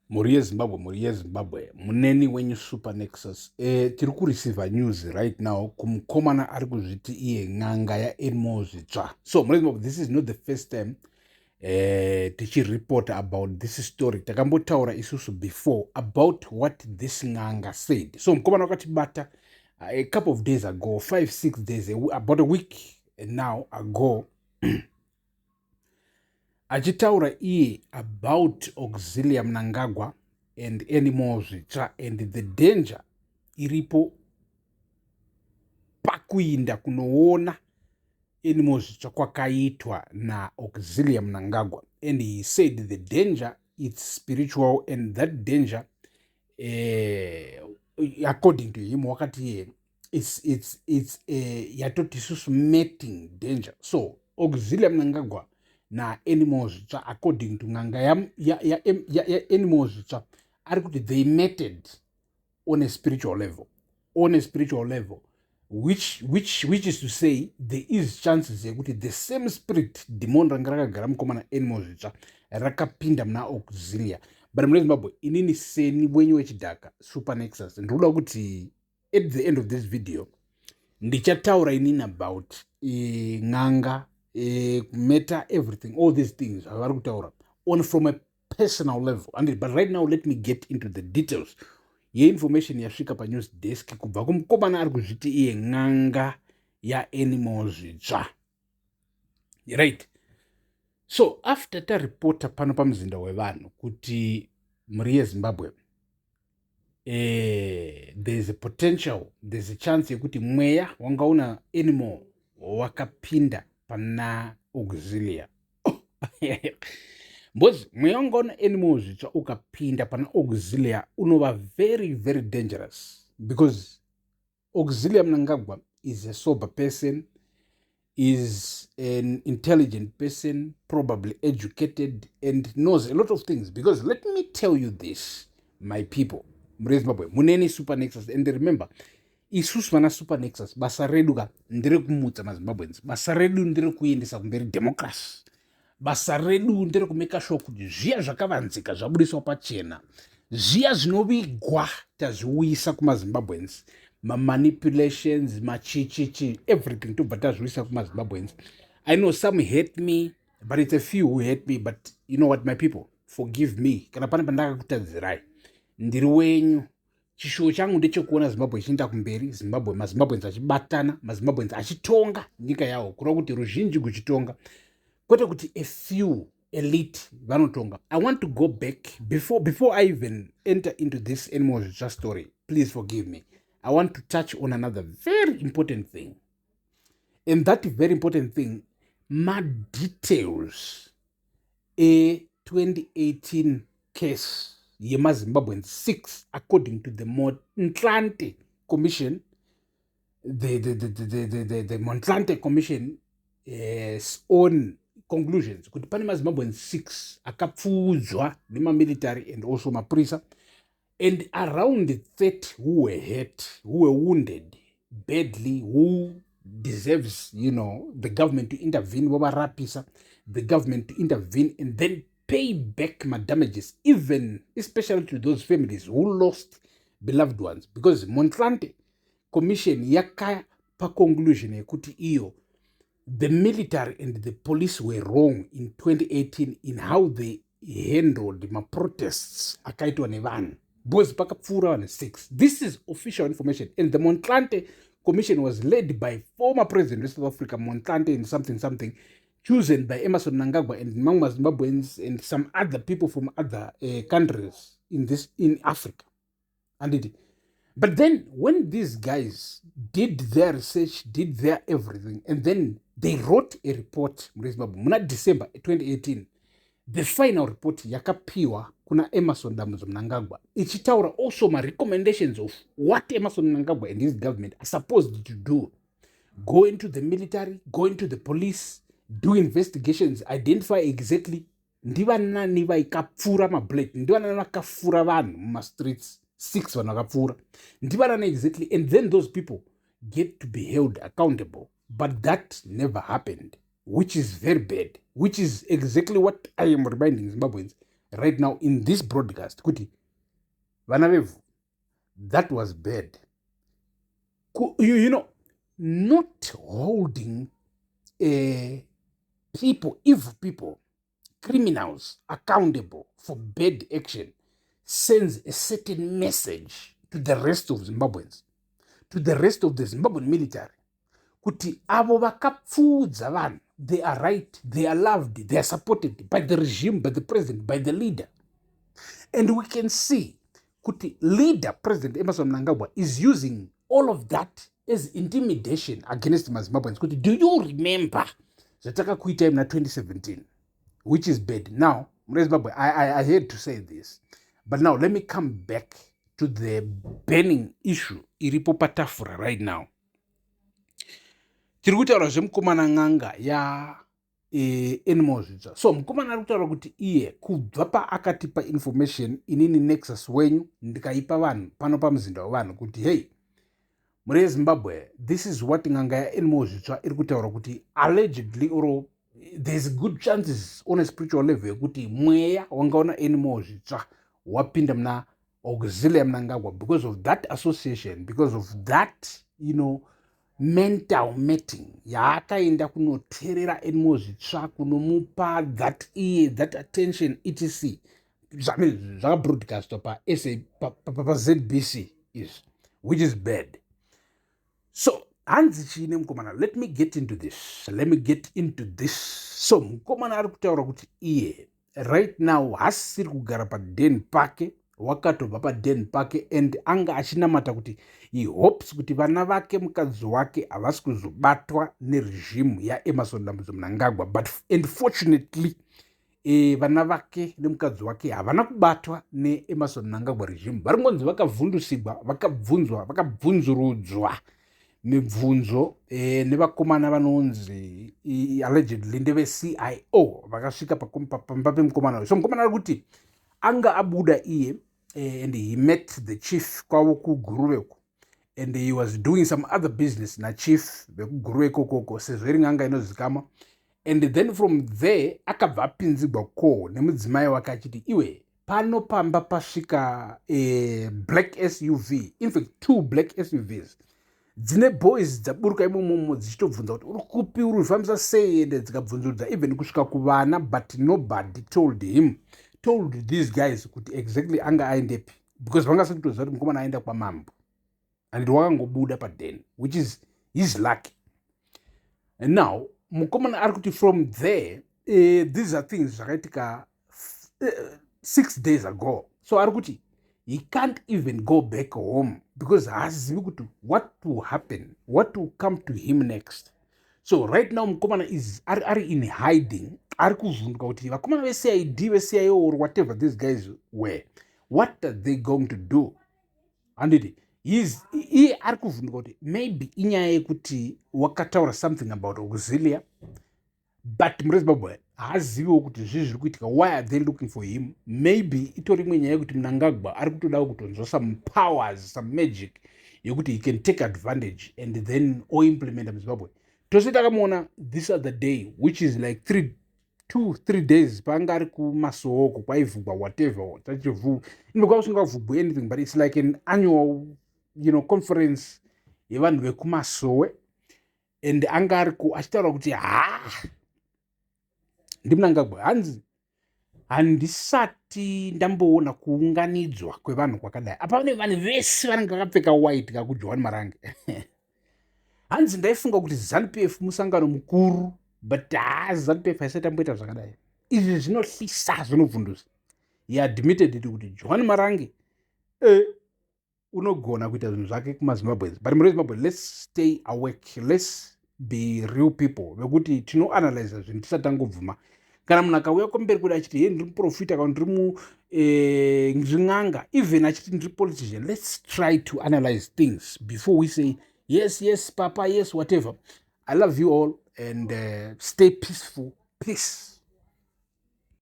Mhuri yeZimbabwe, mhuri yeZimbabwe, muneni wenyu Super Nexus. Tiri kureceiva news right now kumukomana ari kuzviti iye n'anga yaAnymore Zvitsva. So mhuri yeZimbabwe, this is not the first time tichireport about this story. Takambotaura isusu before about what this n'anga said. So mukomana wakatibata a couple of days ago, 5, 6 days, about a week now ago, achitaura iye about Auxilia Mnangagwa and Anymore Zvitsva and the danger iripo pakuinda kunoona Anymore Zvitsva kwakaitwa naAuxilia Mnangagwa. And he said the danger, it's spiritual, and that danger, according to him, wakati iye it's yatoti isusu mating danger. So Auxilia Mnangagwa naAnymore Zvitsva, according to n'anga yaAnymore Zvitsva, ari kuti they mated on a spiritual level, on a spiritual level, which is to say there is chances yekuti the same spirit, demon ranga rakagara mukomana Anymore Zvitsva, rakapinda muna Auxilia. But mune Zimbabwe, inini seni wenyu wechidhaka Super Nexus, ndinoda kuti at the end of this video ndichataura inini about n'anga, meta, everything, all these things zvavari kutaura on from a personal level. And but right now let me get into the details yeinformation yasvika panews desk kubva kumukomana ari kuzviti iye n'anga yaAnymore Zvitsva, right? So after taripota pano pamuzinda wevanhu kuti mhuri yeZimbabwe, there is a potential, there's a chance yekuti mweya wanga una Anymore wakapinda pana Auxilia, because mweya wanga una Anymore Zvitsva ukapinda pana Auxilia unova very, very dangerous, because Auxilia Mnangagwa is a sober person, is an intelligent person, probably educated and knows a lot of things. Because let me tell you this, my people, mhuri yeZimbabwe, muneni Super Nexus, and remember, isusu vana Super Nexus, basa redu ka nderekumutsa maZimbabweans, basa redu nderekuendesa kumberi democracy, basa redu nderekumeka sure kuti zviya zvakavanzika zvabudiswa pachena, zviya zvinovigwa tazviuyisa kumaZimbabweans, mamanipulations, machichichi, everything tobva tazviuyisa kumaZimbabweans. I know some hate me, but it's a few who hate me. But you know what, my people, forgive me kana pane pandakakutadzirai. Ndiri wenyu. Chishuwo changu ndechekuona Zimbabwe ichienda kumberi, Zimbabwe, maZimbabweans achibatana, maZimbabweans achitonga nyika yavo, kureva kuti ruzhinji kuchitonga, kwete kuti a few elite vanotonga. I want to go back before I even enter into this Anymore Zvitsva story. Please forgive me, I want to touch on another very important thing, and that very important thing, madetails e2018 case yemaZimbabwean 6, according to the Motlanthe Commission, the Motlanthe Commission own conclusions, kuti pane maZimbabwean 6 akapfuudzwa nemamilitary and also mapurisa, and around 30 who were hurt, who were wounded badly, who deserves the government to intervene, vovarapisa, the government to intervene and then pay back madamages, even especially to those families who lost beloved ones, because Motlanthe Commission yakapa conclusion yekuti iyo the military and the police were wrong in 2018 in how they handled maprotests akaitwa nevanhu, because pakapfuura vanhu 6. This is official information, and the Motlanthe Commission was led by former president weSouth Africa, Motlanthe and something something, chosen by Emmerson Mnangagwa and mamwe maZimbabweans and some other people from other countries in Africa, anditi? But then when these guys did their research, did their everything, and then they wrote a report muZimbabwe muna December 2018, the final report yakapiwa kuna Emmerson Dambudzo Mnangagwa, ichitaura also marecommendations of what Emmerson Mnangagwa and his government are supposed to do: go into the military, go into the police, do investigations, identify exactly ndivanani vaikapfura mabullet, ndivanani vakapfura vanhu mumastreets, six vanhu vakapfuura ndivanani exactly, and then those people get to be held accountable. But that never happened, which is very bad, which is exactly what I am reminding Zimbabweans. Right now in this broadcast kuti vana vevhu, that was bad. You know not holding people, evil people, criminals accountable for bad action sends a certain message to the rest of Zimbabweans, to the rest of the Zimbabwean military, kuti avo vakapfuudza vanhu, they are right, they are loved, they are supported by the regime, by the president, by the leader. And we can see kuti leader, President Emmerson Mnangagwa, is using all of that as intimidation against maZimbabweans, kuti do you remember zvatakakuitai muna 2017, which is bad. Now, mune Zimbabwe, I had to say this, but now let me come back to the burning issue iripo patafura right now. Tiri kutaura zvemukomana n'anga ya Anymore Zvitsva. So mukomana ari kutaura kuti iye kubva paakatipa information, inini Nexus wenyu, ndikaipa vanhu pano pamuzinda wevanhu kuti, "Hey, muri yeZimbabwe, this is what n'anga yaAnymore Zvitsva iri kutaura kuti allegedly or there's good chances on a spiritual level yekuti mweya wangaona Anymore Zvitsva wapinda muna Auxilia Mnangagwa because of that association, because of that mental meeting yaakaenda kunoteerera Anymore Zvitsva, kunomupa that ear, that attention, etc." Zvakabroadcastwa paZBC izvi, which is bad. So hanzi chiine mukomana? Let me get into this, let me get into this. So mukomana ari kutaura kuti iye right now hasiri kugara paden pake, wakatobva paden pake, and anga achinamata kuti he hopes kuti vana vake, mukadzi wake havasi kuzobatwa neregime yaEmmerson Dambudzo Mnangagwa. But unfortunately, vana vake nemukadzi wake havana kubatwa neEmmerson Mnangagwa regime. Vari ngonzi vakavhundusigwa, vakabvunzwa, vakabvunzurudzwa mibvunzo nevakomana vanonzi allegedly ndeveCIO vakasvika pamba pemukomana uyu. So mukomana ari kuti anga abuda iye and he met the chief kwavo kuGuruveku, and he was doing some other business nachief vekuGuruve ikokoko, sezvo iri n'anga inozikamwa. And then from there akabva apinzigwa ko nemudzimai wake achiti, "Iwe, pano pamba pasvika black SUV, in fact two black SUVs dzine boys dzaburuka imomomo dzichitobvunza kuti uri kupi, uri kufambisa sei." Ende dzikabvunzurudza even kusvika kuvana, but nobody told him, told these guys kuti exactly anga aendepi, because vanga sikutoziva kuti mukomana aenda kwamambo and wakangobuda paden, which is his luck. And now mukomana ari kuti from there, these are things zvakaitika 6 days ago. So ari kuti he can't even go back home because haazivi kuti what will happen, what will come to him next. So right now mukomana is ari in hiding, ari kuvhunduka kuti vakomana veCID, veCIO or whatever these guys were, what are they going to do? Handiti iye ari kuvhunduka kuti maybe inyaya yekuti wakataura something about Auxilia, but mureZimbabwe haaziviwo kuti zvii zviri kuitika. Why are they looking for him? Maybe itori imwe nyaya yekuti Mnangagwa ari kutodawo kutonzwa some powers, some magic yekuti he can take advantage and then oimplementa muZimbabwe. Tose takamuona this other day, which is like 3, 2, 3 days, paanga ari kumasoko kwaivhugwa whatever tachivhu ino, kwausingavhugwi anything, but it's like an annual conference yevanhu vekumasowe, and anga ari achitaura kuti ha, ndiMnangagwa, hanzi, "Handisati ndamboona kuunganidzwa kwevanhu kwakadai." Apa pane vanhu vese vanenge vakapfeka white kakuJohani Marange. Hanzi, "Ndaifunga kuti ZANU PF musangano mukuru, but ha, ZANU PF haisati amboita zvakadai. Izvi zvinohlisa, zvinovhundusa." He admitted it kuti Johani Marange unogona kuita zvinhu zvake kumaZimbabwes. But muri Zimbabwe, let's stay awake, let's be real people vekuti tinoanalyza zvinhu tisati tangobvuma. Kana munhu akauya kwamberi kwedu achiti, "He, ndiri muprofita," kana ndiri ndiri n'anga, even achiti ndiri politician, let's try to analyze things before we say, Yes, papa, yes," whatever. I love you all and stay peaceful. Peace.